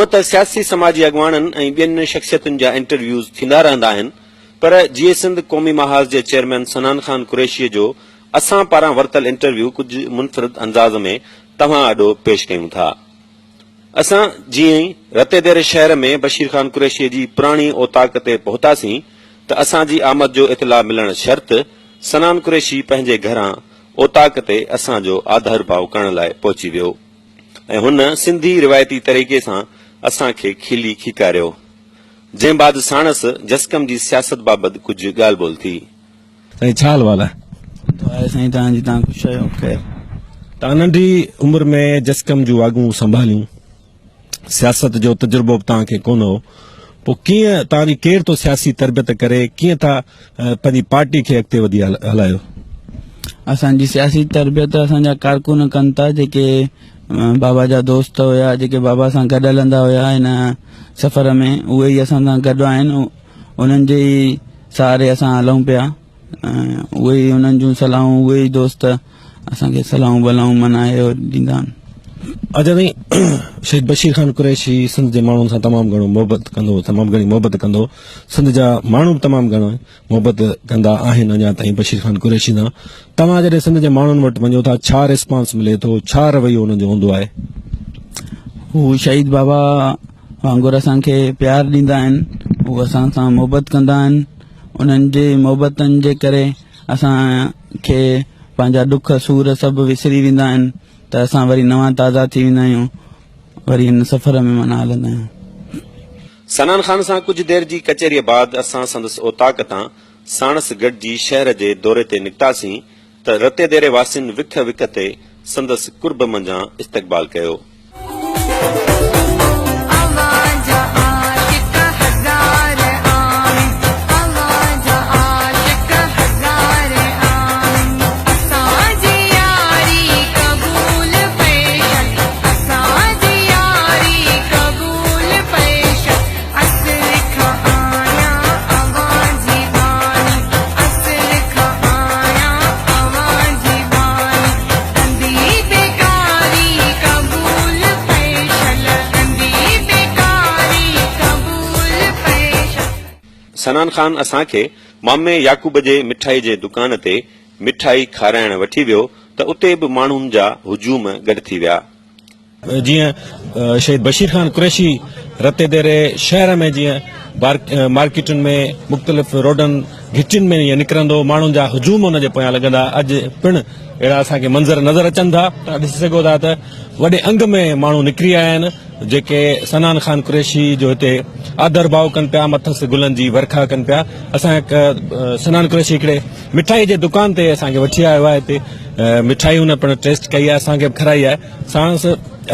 هونء ته سياسي سماجي اڳواڻن ۽ ٻين شخصيتن جا انٽرويوز ٿيندا رهندا آهن پر جيئي سنڌ قومي محاذ جي چيئرمين صنعان خان قريشيء جو اسان پاران ورتل انٽرويو ڪجهه منفرد انداز ۾ توهان آڏو پيش ڪيون ٿا. اسان جيئن ئي رتيديري شهر ۾ بشير خان قريشيء جي پراڻي اوطاق تي پهتاسين ته اسان جي آمد جو اطلاع ملڻ شرط صنعان قريشي پنهنجي گهران اوطاق تي اسان جو آڌرڀاء ڪرڻ لاء پهچي ويو ۽ هن سنڌي روايتي طريقي سان اسان کي کلي کيڪاريو. جنهن بعد ساڻس جسقم جي سياست بابت ڪجهه ڳالهه ٻولهه ٿي. سائين ڇا حال وال آهي؟ دعا آهي سائين توهان جي توهان خوش آهيو خير. توهان ننڍي عمر ۾ جسقم جون واڳون سنڀاليون سياست جو تجربو به توهان کي ڪونه هو پوء ڪيئن توهان جي ڪير ٿو سياسي تربيت ڪري ڪيئن ٿا پنهنجي پارٽي کي اڳتي وڌي هلايو؟ اسان جي سياسي تربيت اسان جا ڪارڪن ڪن ٿا جيڪي بابا جا دوست هيا جيڪي بابا سان گڏ هلندا هيا هن سفر ۾ اهي ئي اسان سان گڏ آهن انهن جي ئي سهاري اسان هلون پيا اهي ئي انهن جون صلاحون اهي ئي دوست اسان کي صلاحون بلاحون معنيٰ اهو ڏيندا آهن. اچا سائين شهيد بشير خان قريشي سنڌ جي ماڻهن سان تمام گهڻو محبت ڪندو هو تمام گهڻي محبت ڪندو هو سنڌ جا ماڻهو به تمام گهڻو محبت ڪندا آهن اڃا تائين بشير خان قريشي سان توهان جڏهن سنڌ جي ماڻهن وٽ وڃو ٿا ڇا ريسپانس ملي ٿو ڇا رويو انهن جو هوندو آهي؟ هو شهيد بابا وانگر اسان کي پيار ڏيندا آهن هو اسان سان محبت ڪندا آهن انهن جي محبتن جي ڪري اسان کي پنهنجا ڏک سور سڀ وسري ويندا آهن ته اسان وري نوان تازا ٿي ويندا آهيون وري هن سفر ۾ معنيٰ هلندا آهيون. صنعان خان سان ڪجهه دير جي ڪچهريء بعد اسان سندس اوطاق تان ساڻس گڏجي شهر جي دوري تي نڪتاسين ته رتيديري واسين وک وک تي سندس قرب منجهان استقبال ڪيو. صنعان خان اسان کي مامي يعقوب جي مٺائي جي دڪان تي مٺائي کارائڻ وٺي ويو ته اتي به ماڻهن جا هجوم گڏ ٿي ويا. جيئن شهيد بشير خان قريشي رتي ديري شهر ۾ جيئن مارڪيٽن ۾ مختلف روڊن گهٽين ۾ ائين نڪرندو ماڻهن جا هجوم ان جي پويان لڳندا اڄ پڻ اهڙا اسان کي منظر نظر اچن ٿا توهان ڏسي سگهو ٿا ته وڏي انگ ۾ ماڻهو نڪري آيا آهن جيڪي صنعان خان قريشي جو هتي آڌر ڀاء ڪن پيا مٿس گلن جي ورکا ڪن پيا اسان صنعان قريشي هڪڙي مٺائي جي دڪان تي اسان کي وٺي آيو آهي هتي مٺائي هن پڻ ٽيسٽ ڪئي آهي اسان کي به کارائي آهي ساڻس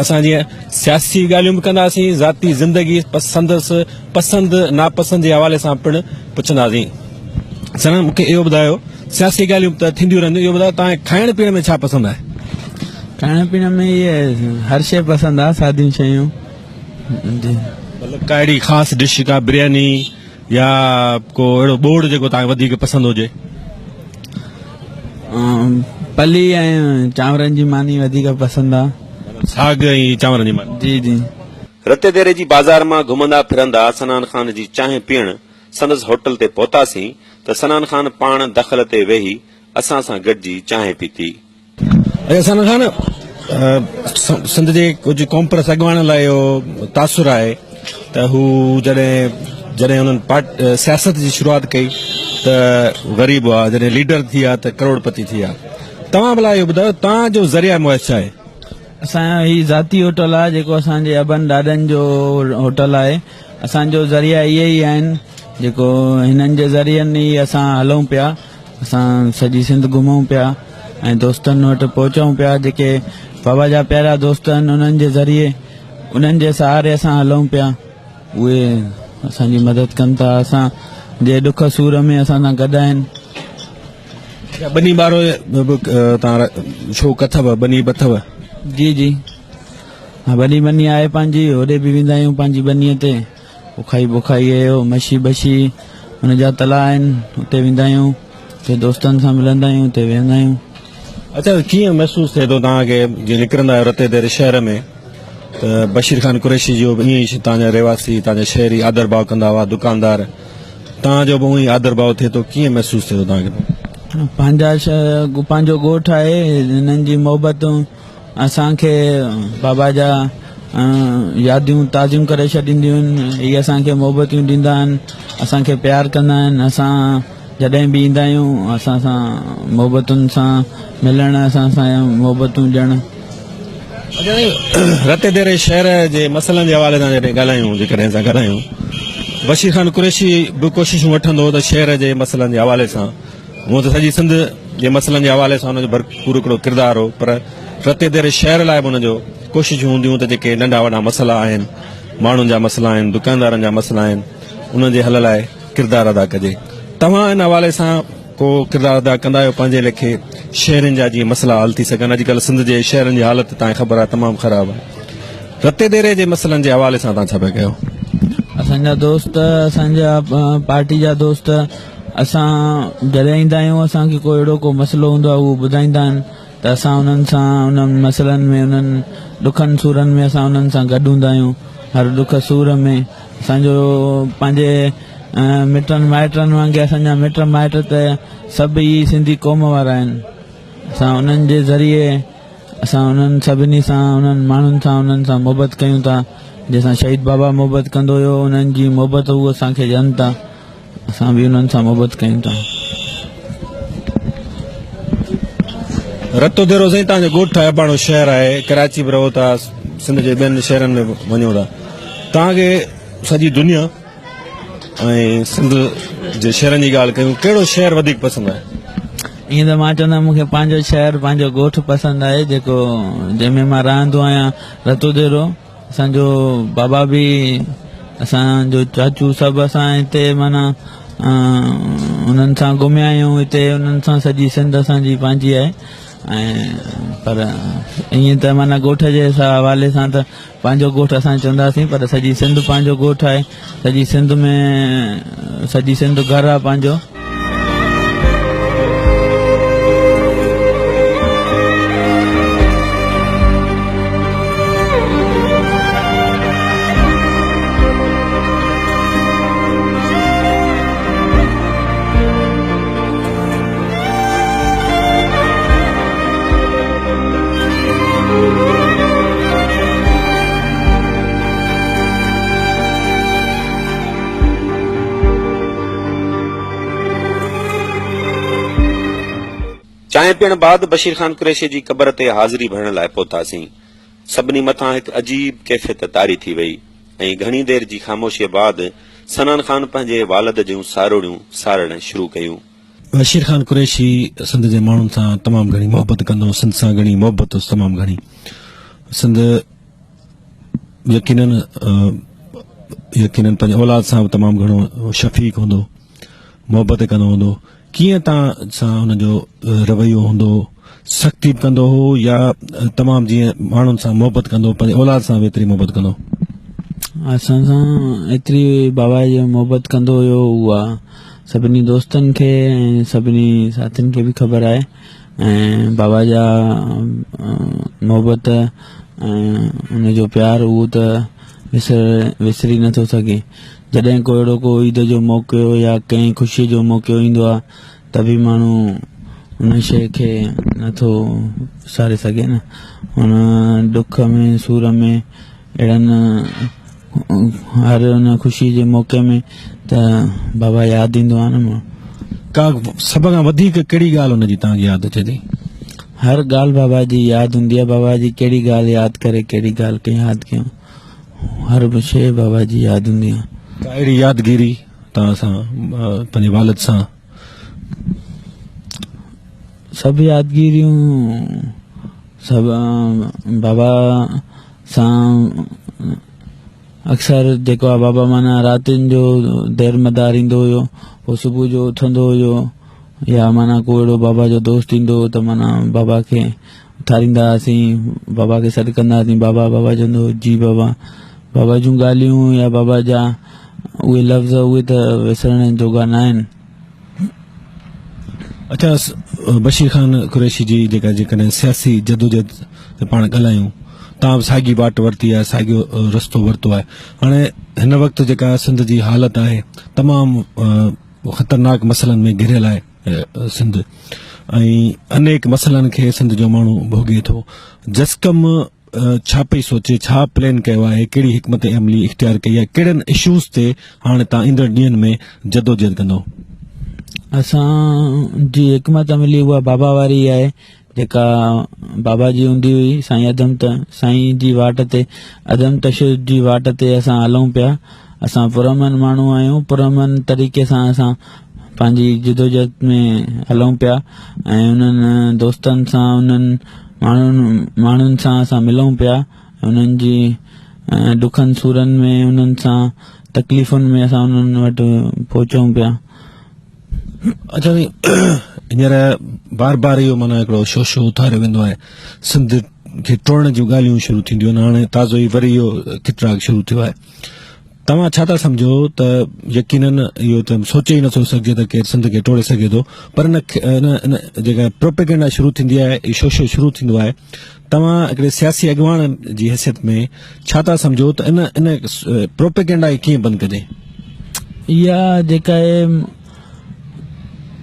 اسان جيئن سياسي ڳالهيون به ڪنداسين ذاتي زندگي سندس پسند ناپسند جي حوالي سان پڻ پڇنداسين سنا مونکي اهو ٻڌايو سياسي ڳالهيون ته ٿينديون رهنديون اهو ٻڌايو توهان کائڻ پيئڻ ۾ ڇا پسند آهي کائڻ پيئڻ ۾ اهي هر شيء پسند آهي ساديون شيون جي مطلب ڪا اهڙي خاص ڊش ڪا برياني يا ڪو اهڙو ٻوڙ جيڪو توهان کي وڌيڪ پسند هجي؟ پلي ۽ چانورن جي ماني وڌيڪ پسند آ. ساڳ ۽ چانورن جي ماني. جي جي. رتيديري جي بازار مان گهمندا ڦرندا صنعان خان جي چانهه پيئڻ سندس هوٽل تي پهتاسين ته صنعان خان پاڻ دخل تي ويهي اسان سان گڏجي چانهه پيتي. اچا صنعان خان سنڌ جي ڪجهه قومپرست اڳواڻن لاء اهو تاثر آهي ته هو جڏهن جڏهن انهن سياست جي شروعات ڪئي ته غريب هئا جڏهن ليڊر ٿي ويا ته ڪروڙ پتي ٿي ويا توهان ڀلا اهو ٻڌايو توهان جو ذريعه معاش ڇا آهي؟ اسان جو هي ذاتي هوٽل آهي جيڪو اسان جي ابن ڏاڏن جو هوٽل آهي اسان جو ذريعا اهي ئي آهن جيڪو هنن جي ذريعن ئي اسان هلون پيا اسان سڄي سنڌ گهمون پيا ۽ دوستن وٽ پهچون پيا جيڪي بابا جا پيارا دوست آهن انهن جي ذريعي انهن جي سهاري اسان هلون پيا اهي اسان جي مدد ڪن ٿا اسان جي ڏک سور ۾ اسان سان گڏ آهن. ٻني ٻارو به تان شوق اٿو ٻني به اٿو؟ جي جي ها وڏي ٻني آهي پنهنجي هوڏي به ويندا آهيون پنهنجي ٻني تي پوکائي بوکائي اهو مڇي بڇي ان جا تلاء آهن اتي ويندا آهيون اتي دوستن سان ملندا آهيون اتي ويهندا آهيون. اچا ڪيئن محسوس ٿئي ٿو توهان کي جيئن نڪرندا آهيو رتي دير شهر ۾ ته بشير خان قريشي جو به ائين ئي تان جا رهواسي تان جا شهري آدر ڀاء ڪندا هئا دڪاندار تان جو به ائين ئي آدر ڀاء ٿئي ٿو ڪيئن محسوس ٿئي ٿو تان کي؟ پنهنجا پنهنجو ڳوٺ آهي هنن جي محبتون اسان کي بابا جا ياديون تازيون ڪري ڇڏينديون آهن هي اسان کي محبتون ڏيندا آهن اسان کي پيار ڪندا آهن اسان جڏهن به ايندا آهيون اسان سان محبتن سان ملڻ اسان سان محبتون ڏيڻ. رتيديري شهر جي مسئلن جي حوالي سان جڏهن ڳالهايون جيڪڏهن اسان ڳالهايون بشير خان قريشي به ڪوششون وٺندو ته شهر جي مسئلن جي حوالي سان هونء ته سڄي سنڌ جي مسئلن جي حوالي سان هن جو ڀرپور هڪڙو ڪردار هو پر رتيديري شهر لاء به هن جو ڪوششون هونديون ته جيڪي ننڍا وڏا مسئلا آهن ماڻهن جا مسئلا آهن دڪاندارن جا مسئلا آهن انهن جي حل لاء ڪردار ادا ڪجي توهان ان حوالي سان ڪو ڪردار ادا ڪندا آهيو پنهنجي ليکي شهرين جا جيئن مسئلا حل ٿي سگهن اڄڪلهه سنڌ جي شهرن جي حالت توهان کي خبر آهي تمام خراب آهي رتي ديري جي مسئلن جي حوالي سان توهان ڇا پيا ڪيو؟ اسان جا دوست اسان جا پارٽي جا دوست اسان جڏهن ايندا آهيون اسان کي ڪو اهڙو ڪو مسئلو هوندو آهي اهو ٻڌائيندا آهن ته اسان انهن سان انهن مسئلن ۾ انهن ڏکن سورن ۾ اسان انهن سان گڏ هوندا آهيون هر ڏک سور ۾ اسان جو پنهنجي مٽن مائٽن وانگي اسان جا مٽ مائٽ ته سڀ ئي سنڌي قوم وارا آهن اسان انهن جي ذريعي اسان انهن سڀني سان انهن ماڻهن سان انهن سان محبت ڪيون ٿا جنهن سان شهيد بابا محبت ڪندو هيو انهن جي محبت هو اسان کي ڏين ٿا اسان به انهن سان محبت ڪيون ٿا. رتو ديرو سائين توهان جو ڳوٺ آهي اباڻو شهر آهي ڪراچي به رهو ٿا سنڌ جي ٻين شهرن ۾ به وڃو ٿا توهان کي سڄي دنيا ۽ سنڌ جي شهرن جي ڳالهه ڪيون ڪهڙو شهر وڌيڪ پسند آهي؟ ائين ته مان چوندم مون کي پنهنجو شهر پنهنجو ڳوٺ پسند آهي جيڪو جنهن ۾ مان رهندو آهيان رتو ديرو اسان جو بابا به اسان جو چاچو سڀ اسان هتي معنيٰ انهن سان گهميا آهيون هتي انهن سان سڄي سنڌ اسان جي پنهنجي آهي ۽ پر ائين ته معنيٰ ڳوٺ جي حوالي سان ته پنهنجو ڳوٺ اسان چونداسين پر سڄي سنڌ پنهنجو ڳوٺ آهي سڄي سنڌ ۾ سڄي سنڌ گهر آهي پنهنجو. چانهه پيئڻ بعد بشير خان قريشي جي قبر تي حاضري ڀرڻ لاء پهتاسين. سڀني مٿان هڪ عجيب ڪيفيت طاري ٿي وئي ۽ گهڻي دير جي خاموشيء بعد صنعان خان پنهنجي والد جون ساروڻيون سارڻ شروع ڪيون. بشير خان قريشي سنڌ جي ماڻهن سان تمام گهڻي محبت ڪندو هو، سنڌ سان گهڻي محبت هيس تمام گهڻي. سنڌ يقينن يقينن پنهنجي اولاد سان به تمام گهڻو شفيق هوندو محبت ڪندو هوندو ڪيئن تان سان ان جو رويو هوندو سختي به ڪندو هو يا تمام جيئن ماڻهن سان محبت ڪندو پنهنجي اولاد سان به ايتري محبت ڪندو اسان سان ايتري بابا جي محبت ڪندو هيو اها سڀني دوستن کي ۽ سڀني ساٿين کي به خبر آهي ۽ بابا جا محبت ۽ ان جو پيار اهو ته وسر وسري نٿو سگهي جڏهن ڪو اهڙو ڪو عيد جو موقعو يا ڪنهن خوشي جو موقعو ايندو آهي ته به ماڻهو ان شيء کي نٿو وساري سگهي نه ان ڏک ۾ سور ۾ اهڙن هر ان خوشي جي موقعي ۾ ته بابا ياد ايندو آهي نه مان. ڪا سڀ کان وڌيڪ ڪهڙي ڳالهه ان جي توهان کي ياد اچي ٿي؟ هر ڳالهه بابا جي ياد هوندي آهي بابا جي ڪهڙي ڳالهه ياد ڪري ڪهڙي ڳالهه کي ياد ڪيون هر به شيء بابا جي ياد هوندي آهي. ڪا اهڙي يادگيري توهان سان پنهنجي والد سان؟ سڀ يادگيريون سڀ بابا سان اڪثر جيڪو آ بابا معنيٰ راتين جو دير مدار ايندو هيو پوء صبح جو اٿندو هيو يا معنيٰ ڪو اهڙو بابا جو دوست ايندو هو ته معنيٰ بابا کي اٿاريندا هئاسين بابا کي سڏ ڪندا هئاسين بابا بابا چوندو هو جي بابا بابا جون ڳالهيون يا بابا جا اهي لفظ اهي ته وسرڻ جوڳا نه آهن. اچا بشير خان قريشي جي جيڪا جيڪڏهن سياسي جدوجهد تي پاڻ ڳالهايون توهان به ساڳي واٽ ورتي آهي، ساڳيو رستو ورتو آهي. هاڻي هن وقت جيڪا سنڌ جي حالت آهي تمام خطرناڪ مسئلن ۾ گهريل آهي سنڌ ۽ انيڪ مسئلن کي سنڌ جو ماڻهو ڀوڳي ٿو. جسقم ڇا پئي سوچي، ڇا پلان ڪيو آهي، ڪهڙي حڪمت عملي اختيار ڪئي آهي، ڪهڙن اشوز تي هاڻي تان ايندڙ ڏينهن ۾ جدوجهد ڪندو؟ اسان جي حڪمت عملي اها بابا واري آهي جيڪا بابا جي هوندي هئي سائين عدم ته سائين جي واٽ تي عدم تشدد جي واٽ تي اسان هلون پيا اسان پرامن ماڻهو آهيون پرامن طريقي سان اسان پنهنجي جدوجهد ۾ هلون پيا ۽ انهن دوستن سان انهن ماڻهن ماڻهن سان اسان ملون پيا انهن جي ڏکن سورن ۾ انهن سان تڪليفن ۾ اسان انهن وٽ پهچون پيا. اچا سائين هينئر بار بار اهو معنيٰ هڪڙو شوشو اٿاريو ويندو آهي سنڌ کي ٽوڙڻ جون ڳالهيون شروع ٿينديون آهن هاڻي تازو ئي وري اهو کٽراڳ شروع ٿيو آهي توهان ڇا ٿا سمجهو ته يقينن اهو ته سوچي ئي نٿو سگهجي ته ڪير سنڌ کي ٽوڙي سگهي ٿو پر ان جيڪا پروپيگنڊا شروع ٿيندي آهي شوشو شروع ٿيندو آهي توهان هڪڙي سياسي اڳواڻ جي حيثيت ۾ ڇا ٿا سمجهو ته ان ان پروپيگنڊا کي ڪيئن بند ڪجي؟ اها جيڪا آهي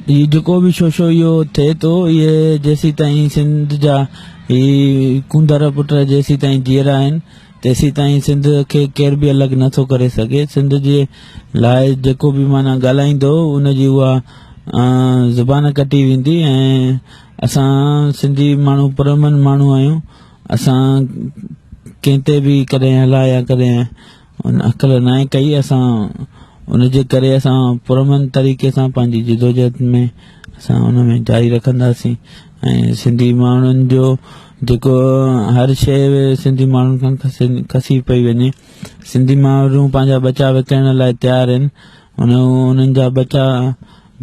هي جيڪو به شوشو اهو ٿئي ٿو اهي جيسيتائين سنڌ جا هي ڪونڌر پٽ جيسيتائين جيئرا آهن تيسيتائين سنڌ کي ڪير به الڳ نٿو ڪري سگهي سنڌ جي لاء جيڪو به معنيٰ ڳالهائيندو ان جي اها زبان ڪٽي ويندي ۽ اسان سنڌي ماڻهو پرامن ماڻهو آهيون اسان ڪنهن تي به ڪڏهن هلا يا ڪڏهن ان عقل ناهي ڪئي اسان ان جي ڪري اسان پرامن طريقي سان پنهنجي جدوجهد ۾ اسان ان ۾ جاري رکنداسين ۽ سنڌي ماڻهن جو جيڪو هر شيء سنڌي ماڻهن کان کسي پئي وڃي سنڌي ماڻهو پنهنجا ٻچا وڪڻڻ لاء تيار آهن انهن جا ٻچا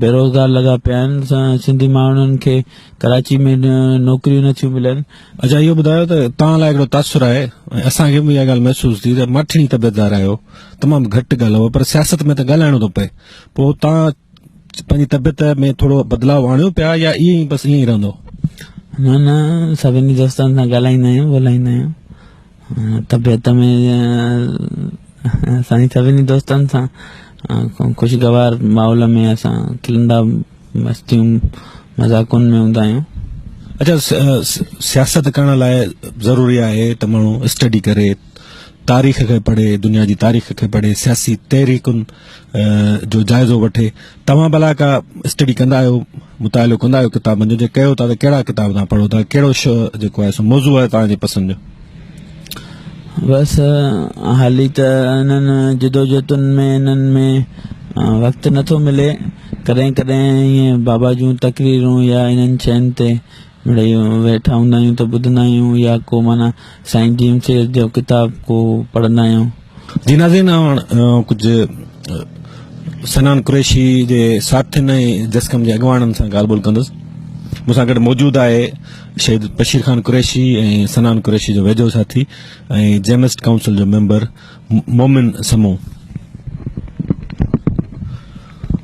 بيروزگار لڳا پيا آهن سنڌي ماڻهن کي ڪراچي ۾ نوڪريون نٿيون ملن. اچا اهو ٻڌايو ته توهان لاء هڪڙو تاثر آهي ۽ اسان کي به اها ڳالهه محسوس ٿي ته ماٺيڻي طبيعت دار آهيو تمام گهٽ ڳالهايو پر سياست ۾ ته ڳالهائڻو ٿو پئي پوء توهان پنهنجي طبيعت ۾ ٿورو بدلاء آڻيو پيا يا ائين ئي بس ائين ئي رهندو؟ نه نه سڀني دوستن سان ڳالهائيندا آهيون ٻولائيندا آهيون طبيعت ۾ اسان جي سڀني دوستن سان خوشگوار ماحول ۾ اسان کلندا مستيون مذاقن ۾ هوندا آهيون. اچا سياست ڪرڻ لاء ضروري آهي ته ماڻهو اسٽڊي ڪري تاريخ کي پڙهي دنيا جي تاريخ کي پڙهي سياسي تحريڪن جو جائزو وٺي توهان ڀلا ڪا اسٽڊي ڪندا آهيو مطالعو ڪندا آهيو ڪتابن جو جي ڪيو ٿا ته ڪهڙا ڪتاب توهان پڙهو ٿا ڪهڙو جيڪو آهي سو موضوع آهي توهان جي پسند جو؟ بس حالي ته انهن جدوجهدن ۾ انهن ۾ وقت نٿو ملي ڪڏهن ڪڏهن ائين بابا جون تقريرون يا انهن شين تي مڙئي ويٺا هوندا آهيون ته ٻڌندا آهيون يا ڪو معنيٰ سائين جي ايم سيد جو ڪتاب ڪو پڙهندا آهيون. جي ناظرين آئون ڪجهه سنان قريشي جي ساٿين ۽ جسقم جي اڳواڻن سان ڳالهه ٻولهه ڪندس مون سان گڏ موجود آهي شهيد بشير خان قريشي ۽ سنان قريشي جو ويجهو ساٿي ۽ جيمسٽ ڪائونسل جو ميمبر مومن سمون.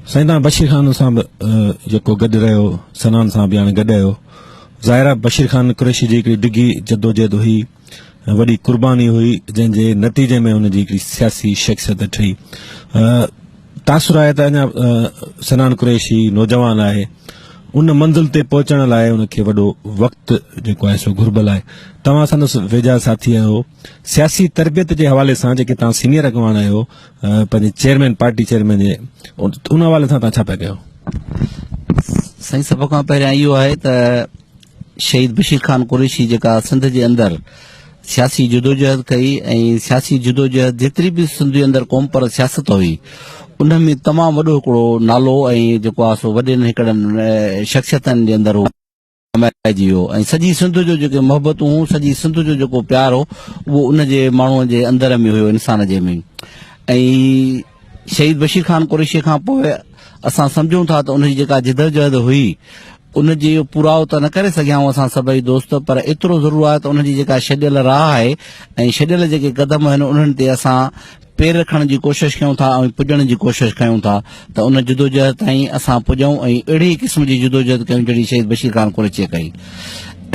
سائين توهان بشير خان سان به جيڪو گڏ رهيو سنان سان به هاڻي گڏ آهيو ظاهر آهي بشير خان قريشي جي هڪڙي ڊگهي جدوجهد هئي وڏي قرباني هئي جنهن جي نتيجي ۾ هن جي هڪڙي سياسي شخصيت ٺهي تاثر آهي ته اڃا سنان قريشي نوجوان آهي ان منزل تي پهچڻ لاء ان کي وڏو وقت جيڪو آهي سو گهربل آهي توهان سندس ويجها ساٿي آهيو سياسي تربيت جي حوالي سان جيڪي توهان سينيئر اڳواڻ آهيو پنهنجي چيئرمين پارٽي چيئرمين جي ان حوالي سان توهان ڇا پيا ڪيو؟ سائين سڀ کان پهريان اهو آهي ته شهيد بشير خان قريشي جيڪا سنڌ جي اندر سياسي جدوجهد ڪئي ۽ سياسي جدوجهد جيتري به سنڌ جي اندر قوم پرست سياست هئي ان ۾ تمام وڏو هڪڙو نالو ۽ جيڪو آهي سو وڏين هڪڙن شخصيتن جي اندر هو ڪمائجي ويو ۽ سڄي سنڌ جو جيڪي محبتون هيون سڄي سنڌ جو جيڪو پيار هو اهو ان جي ماڻهوء جي اندر ۾ هيو انسان جي ۾ ۽ شهيد بشير خان قريشي کان پوء اسان سمجهون ٿا ته ان جي جيڪا جدوجهد هئي ان جي پورائو ته نه ڪري سگهيا آهيون اسان سڀئي دوست پر ايترو ضرور آهي ته ان جي جيڪا ڇڏيل راهه آهي ۽ ڇڏيل جيڪي قدم آهن انهن تي اسان پير رکڻ جي ڪوشش ڪيون ٿا ۽ پڄڻ جي ڪوشش ڪيون ٿا ته ان جدوجهد تائين اسان پڄون ۽ اهڙي قسم جي جدوجهد ڪيون جهڙي شهيد بشير خان قريشيء ڪئي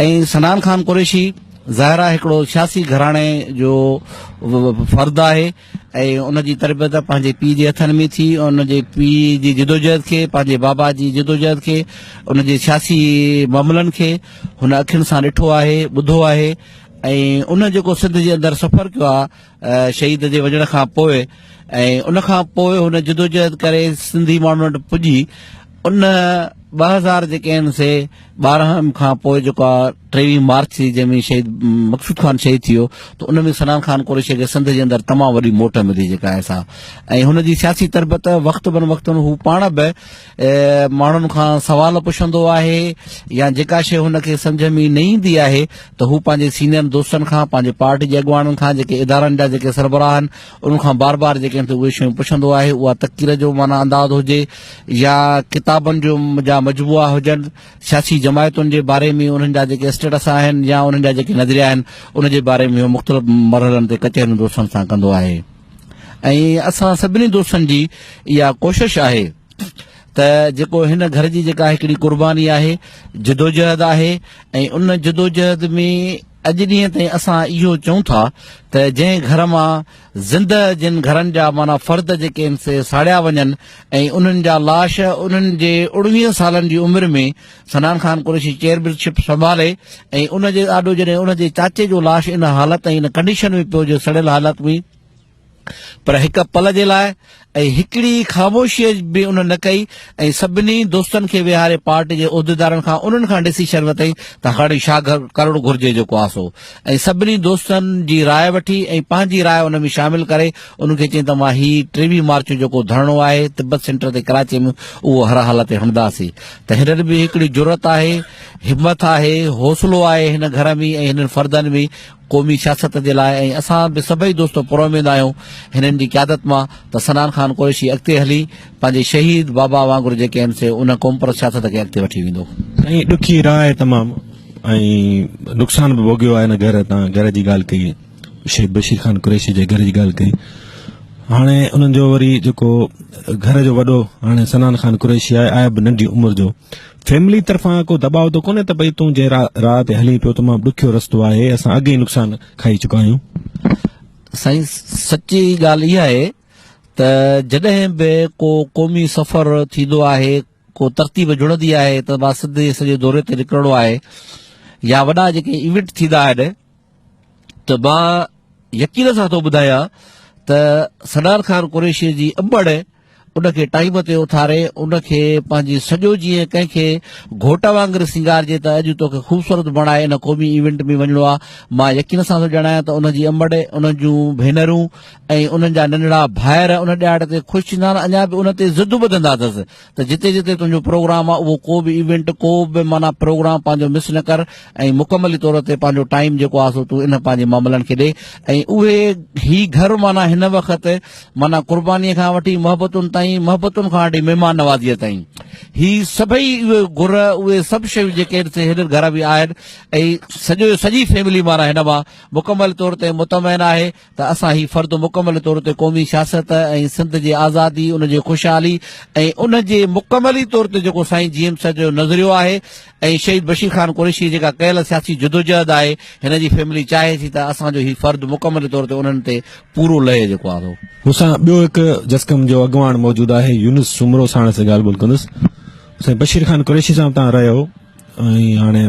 ۽ صنعان خان قريشي. ظاهر آهي هڪڙو سياسي گهراڻي جو فرد آهي ۽ ان جي تربيت پنهنجي پيء جي هٿن ۾ ٿي، ان جي پيء جي جدوجهد کي، پنهنجي بابا جي جدوجهد کي، ان جي سياسي معاملن کي هن اکين سان ڏٺو آهي، ٻڌو آهي ۽ ان جيڪو سنڌ جي اندر سفر ڪيو آهي شهيد جي وڃڻ کان پوء ۽ ان کان پوء هن جدوجهد ڪري سنڌي ماڻهن وٽ پڄي ان 2000 جيڪي آهن سي 12 کان پوء جيڪو آهي 23 مارچ ٿي جنهن ۾ شهيد مقصود خان شهيد ٿي ويو ته ان ۾ سنان خان قريشي کي سنڌ جي اندر تمام وڏي موٽ ملي جيڪا آهي سا ۽ هن جي سياسي تربيت وقت بن وقت هو پاڻ به ماڻهن کان سوال پڇندو آهي يا جيڪا شيء هن کي سمجهه ۾ نه ايندي آهي ته هو پنهنجي سينئر دوستن کان پنهنجي پارٽي جي اڳواڻن کان جيڪي ادارن جا جيڪي سربراهه آهن انهن کان بار بار جيڪي آهن اهي شيون پڇندو آهي اها تقرير جو معنيٰ انداز هجي يا ڪتابن جو جا مجموعا هجن سياسي جماعتن جي باري ۾ انهن جا جيڪي اسٽيٽس آهن يا انهن جا جيڪي نظريا آهن ان جي باري ۾ هو مختلف مرحلن تي ڪچهريون دوستن سان ڪندو آهي ۽ اسان سڀني دوستن جي اها ڪوشش آهي ته جيڪو هن گهر جي جيڪا هڪڙي قرباني آهي جدوجهد آهي ۽ ان جدوجهد ۾ اڄ ڏينهن تائين اسان اهو چئون ٿا ته جنهن گهر مان زنده جن گهرن جا معنيٰ فرد جيڪي آهن سي ساڙيا وڃن ۽ انهن جا لاش انهن جي اڻويهن سالن جي عمر ۾ صنعان خان قريشي چيئرمينشپ سنڀالي ۽ ان جي آڏو جڏهن ان جي چاچي جو لاش ان حالت ۽ ان ڪنڊيشن ۾ پيو جو سڙيل حالت ۾ پر هڪ پل جي لاء ۽ هڪڙي خاموشيء به ان نه ڪئي ۽ سڀني دوستن کي ويهاري پارٽي جي عهديدارن کان انهن کان ڊسيشن ورتائين ته هاڻي ڇا ڪرڻ گهرجي جيڪو آ سو ۽ سڀني دوستن جي راء وٺي ۽ پنهنجي راء ان ۾ شامل ڪري انهن کي چيائين ته مان هي 23 مارچ جو جيڪو ڌرڻو آهي تبت سينٽر تي ڪراچي ۾ اهو هر حالت ۾ هڻنداسين ته هنن به هڪڙي جرئت آهي همٿ آهي حوصلو آهي هن گهر ۾ ۽ هنن فردن ۾ قومي سياست جي لاء ۽ اسان به سڀئي دوست پراميد آهيون هنن جي قيادت مان ته صنعان خان قريشي اڳتي هلي پنهنجي شهيد بابا وانگر جيڪي آهن سي ان قومپرست سياست کي اڳتي وٺي ويندو. سائين ڏکي راهه آهي تمام ۽ نقصان به ڀوڳيو آهي هن گهر تان گهر جي ڳالهه ڪئي شهيد بشير خان قريشي جي گهر جي ڳالهه ڪئي هاڻي انهن جو وري جيڪو گهر جو وڏو هاڻي صنعان خان قريشي آهي آهي به ننڍي عمر جو فيملي طرفان ڪو دٻاء ته ڪونهي ته ڀئي تون جنهن راهه تي هلين پيو تمام ڏکيو رستو آهي اسان اڳ ئي نقصان کائي چڪا آهيون. سائين سچي ڳالهه اها آهي ته جڏهن به ڪو قومي سفر ٿيندو آهي ڪو ترتيب جڙندي آهي ته مان سنڌ جي سڄي دوري تي نڪرڻو آهي يا وڏا جيڪي ايونٽ ٿيندا آهن ته مان يقين سان ٿو ٻڌايان ته سنان خان قريشي جي امڙ ان کي ٽائيم تي اٿاري ان کي پنهنجي سڄو جيئن ڪنهن کي گهوٽ وانگر سينگارجي ته اڄ توکي خوبصورت بڻائي ان قومي ايونٽ ۾ وڃڻو آ مان يقين سان ٿو ڄاڻايان ته ان جي امڙ ان جون ڀينرون ۽ انهن جا ننڍڙا ڀائر ان ڏهاڙي تي خوش ٿيندا آهن اڃا به ان تي ضد ٻڌندا اٿس ته جتي جتي تنهنجو پروگرام آ اهو ڪو به ايونٽ ڪو به معنيٰ پروگرام پنهنجو مس نه ڪر ۽ مڪملي طور تي پنهنجو ٽائيم جيڪو آ سو تون ان پنهنجي معاملن کي ڏي ۽ اهي هي گهر معنيٰ هن وقت معنيٰ قربانيء کان وٺي محبتن تائين محبتن کان وٺي مهمان نوازيء تائين هي سڀئي اهي گر اهي سڀ شيون جيڪي آهن سي هن گهر ۾ آهن ۽ سڄو سڄي فيملي معنيٰ هن مان مڪمل طور تي مطمئن آهي ته اسان هي فرد مڪمل طور تي قومي سياست ۽ سنڌ جي آزادي، ان جي خوشحالي ۽ ان جي مڪملي طور تي جيڪو سائين جي ايم سيد جو نظريو آهي ۽ شهيد بشير خان قريشي جي جيڪا ڪيل سياسي جدوجهد آهي هن جي فيملي چاهي ٿي ته اسان جو هي فرد مڪمل طور تي انهن تي پورو لهي جيڪو آهي سو. مون سان ٻيو هڪ جسقم جو اڳواڻ موجود آهي يونس سومرو ساڻس ڳالهه ٻولهه ڪندس. سائين بشير خان قريشي صاحب تان رهيو ۽ هاڻي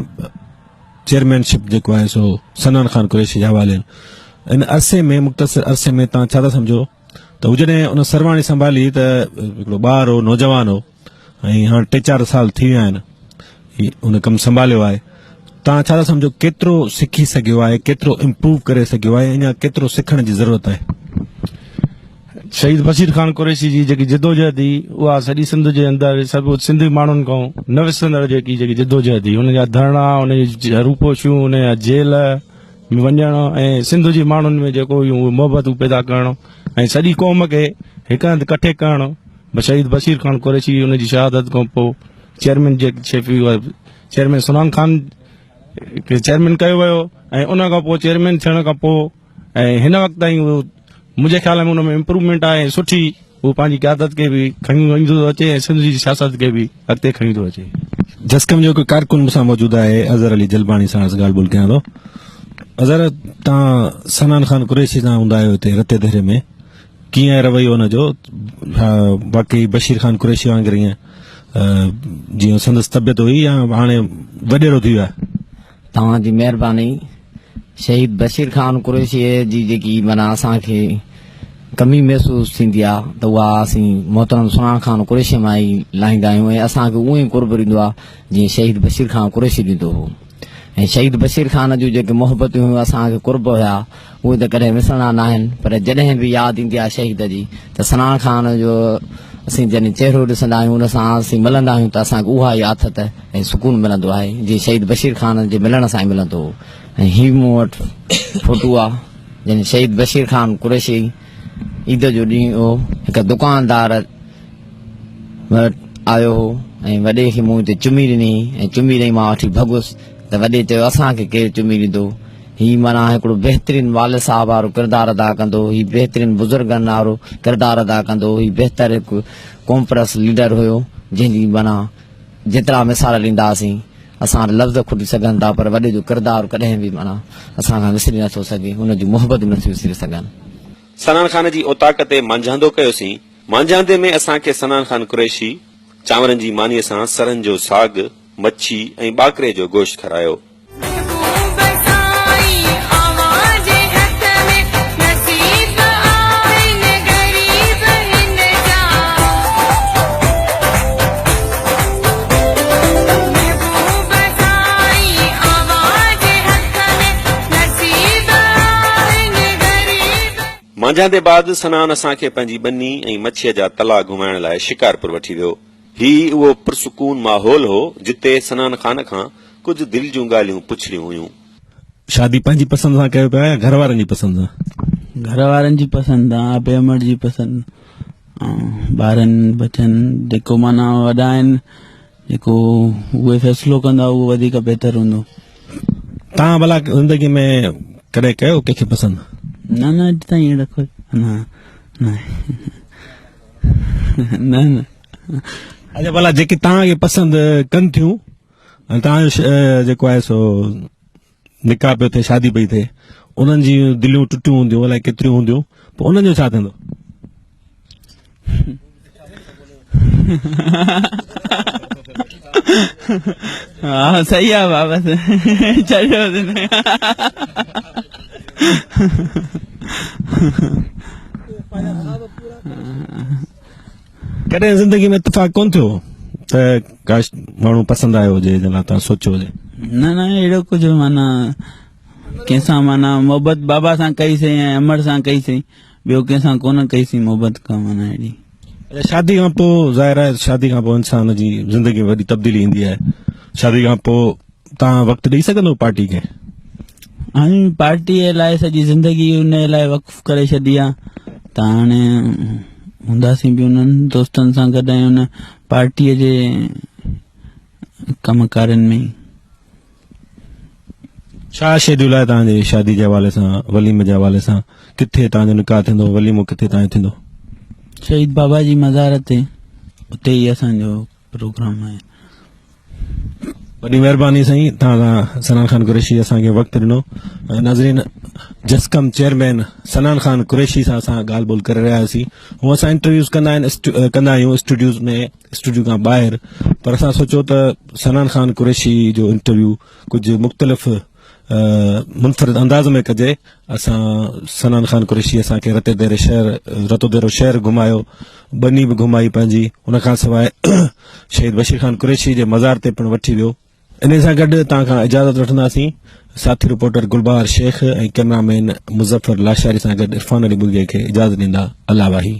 چيئرمين شپ جيڪو آهي سو صنعان خان قريشي جي حوالي ان عرصي ۾ مختصر عرصي ۾ تان ڇا ٿا سمجهو ته هو جڏهن ان سرواڻي سنڀالي ته هڪڙو ٻار هو نوجوان هو ۽ هاڻ ٽي چار سال ٿي ويا آهن ان ڪم سنڀاليو آهي تان ڇا ٿا سمجهو ڪيترو سکي سگهيو آهي ڪيترو امپروو ڪري سگهيو آهي اڃا ڪيترو سکڻ جي ضرورت آهي شهيد بشير خان قريشي جي جيڪي جدوجهد هئي اها سڄي سنڌ جي اندر سڀ سنڌي ماڻهن کان نه وسرندڙ جيڪي جيڪي جدوجهد هئي ان جا ڌرڻا ان جي روپوشيون ان جا جيل ۾ وڃڻ ۽ سنڌ جي ماڻهن ۾ جيڪو اهي محبتون پيدا ڪرڻ ۽ سڄي قوم کي هڪ هنڌ ڪٺي ڪرڻ شهيد بشير خان قريشي ان جي شهادت کان پوء چيئرمين جي چيئرمين سنان خان کي چيئرمين ڪيو ويو ۽ ان کان پوء چيئرمين ٿيڻ کان پوء ۽ هن وقت تائين اهو منهنجي خيال ۾ ان ۾ امپروومينٽ آهي ۽ سٺي هو پنهنجي قيادت کي به کڻي ايندو ٿو اچي ۽ سنڌ جي سياست کي به اڳتي کڻي ٿو اچي. جسقم جو هڪ ڪارڪن مون سان موجود آهي اظهر علي جلباڻي ساڻس ڳالهه ٻولهه ڪيان ٿو. اظهر توهان صنعان خان قريشي سان هوندا آهيو هتي رتي ديري ۾ ڪيئن آهي رويو ان جو واقعي بشير خان قريشي وانگر ائين جيئن سندس طبيعت هئي يا هاڻي وڏيرو ٿي ويو آهي؟ توهان جي مهرباني شهيد بشير خان قريشي جي جيڪي معنيٰ اسان کي ڪمي محسوس ٿيندي آ ته اها اسين محترم سنان خان قريشي مان ئي لاهيندا آهيون ۽ اسان کي اونئين قرب ڏيندو آ جيئن شهيد بشير خان قريشي ڏيندو هو ۽ شهيد بشير خان جون جيڪي محبتون هيون اسان کي قرب هيا اهي ته ڪڏهن وسرڻا ناهن پر جڏهن به ياد ايندي آهي شهيد جي ته سنان خان جو اسين جڏهن چهرو ڏسندا آهيون ان سان اسين ملندا آهيون ته اسان کي اها ئي آٿت ۽ سڪون ملندو آهي جيئن شهيد بشير خان جي ملڻ سان ئي ملندو هو ۽ هي مون وٽ فوٽو آهي جنهن شهيد بشير خان قريشي عيد جو ڏينهن هو هڪ دڪاندار وٽ آيو هو ۽ وڏي کي مون اتي چمي ڏني ۽ چمي ڏئي مان وٺي ڀڳس ته وڏي چيو اسان کي ڪير چمي ڏيندو هي معنيٰ هڪڙو بهترين والد صاحب وارو ڪردار ادا ڪندو هي بهترين بزرگن وارو ڪردار ادا ڪندو هي بهتر هڪ قومپرست ليڊر هيو جنهن جي معنيٰ جيترا مثال ڏينداسين اسان وٽ لفظ کٽي سگهن ٿا پر وڏي جو ڪردار ڪڏهن به معنيٰ اسان کان وسري نٿو سگهي ان جون محبتون نٿيون وسري سگهن. صنعان خان جي اوطاق تي مانجهاندو ڪيوسين. مانجهاندي ۾ اسان کي صنعان خان قريشي چانورن جي مانيء سان سرهن جو ساڳ، مڇي ۽ ٻاڪري جو گوشت کارايو. محبوب سائين اوهان جي هٿ ۾ نصيب آهن غريب هن جا محبوب سائين اوهان جي هٿ ۾ نصيب آهن غريب. مانجهاندي بعد صنعان اسان کي پنهنجي ٻني ۽ مڇيء جا تلاء گهمائڻ لاء شڪارپور وٺي ويو. هي اهو پرسڪون ماحول هو، جتي صنعان خان کان ڪجهه دل جون ڳالهيون پڇڻيون هيون. شادي پنهنجي پسند سان ڪيو پيا يا گهر وارن جي پسند سان؟ گهر وارن جي پسند سان، ابي امڙ جي پسند ٻارن ٻچن جيڪو معنيٰ وڏا آهن جيڪو اهي فيصلو ڪندا اهو وڌيڪ بهتر هوندو. توهان ڀلا زندگي ۾ ڪڏهن ڪيو ڪنهن کي پسند؟ نه نه اڄ تائين اهڙو ڪو نه نه نه نه. اچا ڀلا جيڪي توهان کي پسند ڪن ٿيون ۽ توهان جو جيڪو آهي سو نڪاح پيو ٿئي شادي پئي ٿئي انهن جون دليون ٽٽيون هونديون الائي ڪيتريون هونديون پوء انهن جو ڇا ٿيندو؟ ها صحيح آ بابا چيو ڪڏهن زندگي ۾ اتفاق ڪون ٿيو ته ڪاش ماڻهو پسند آيو هجي جنهن لاء توهان سوچيو هجي؟ نه نه اهڙو ڪجهه معنيٰ ڪنهن سان معنيٰ محبت بابا سان ڪئي سين ۽ امڙ سان ڪئي سين ٻيو ڪنهن سان ڪونه ڪئي سين محبت ڪا معنيٰ اهڙي. اچا شادي کان پوء ظاهر آهي شادي کان پوء انسان جي زندگي ۾ وڏي تبديلي ايندي آهي شادي کان پوء توهان وقت ڏئي سگهندو پارٽي کي؟ هاڻي پارٽي لاء سڄي زندگي ان لاء وقف ڪري ڇڏي آ ته هاڻي هونداسين به انهن دوستن سان گڏ ۽ ان پارٽي جي ڪم ڪارين ۾ ڇا شيڊيول آهي توهان جي شادي جي حوالي سان وليمي جي حوالي سان ڪٿي توهان جو نڪاح ٿيندو وليمو ڪٿي توهان جو ٿيندو؟ شهيد بابا جي مزار تي اتي ئي اسان جو پروگرام آهي. وڏي مهرباني سائين توهان سنان خان قريشي اسان کي وقت ڏنو ناظرين جسقم چيئرمين سنان خان قريشي سان اسان ڳالهه ٻولهه ڪري رهيا هئاسين هو اسان انٽرويوز ڪندا آهن ڪندا آهيون اسٽوڊيوز ۾ اسٽوڊيو کان ٻاهر پر اسان سوچيو ته سنان خان قريشي جو انٽرويو ڪجهه مختلف منفرد انداز ۾ ڪجي اسان سنان خان قريشي اسان کي رتي ديري شهر رتو ديرو شهر گهمايو ٻني به گهمائي پنهنجي ان کان سواء شهيد بشير خان قريشي جي مزار تي پڻ وٺي ويو انهي سان گڏ توهان کان اجازت وٺنداسين ساٿي reporter Gulbahar Shaikh ۽ cameraman Muzaffar Lashari سان گڏ عرفان علي ٻگهيي کي اجازت ڏيندا الله واهي.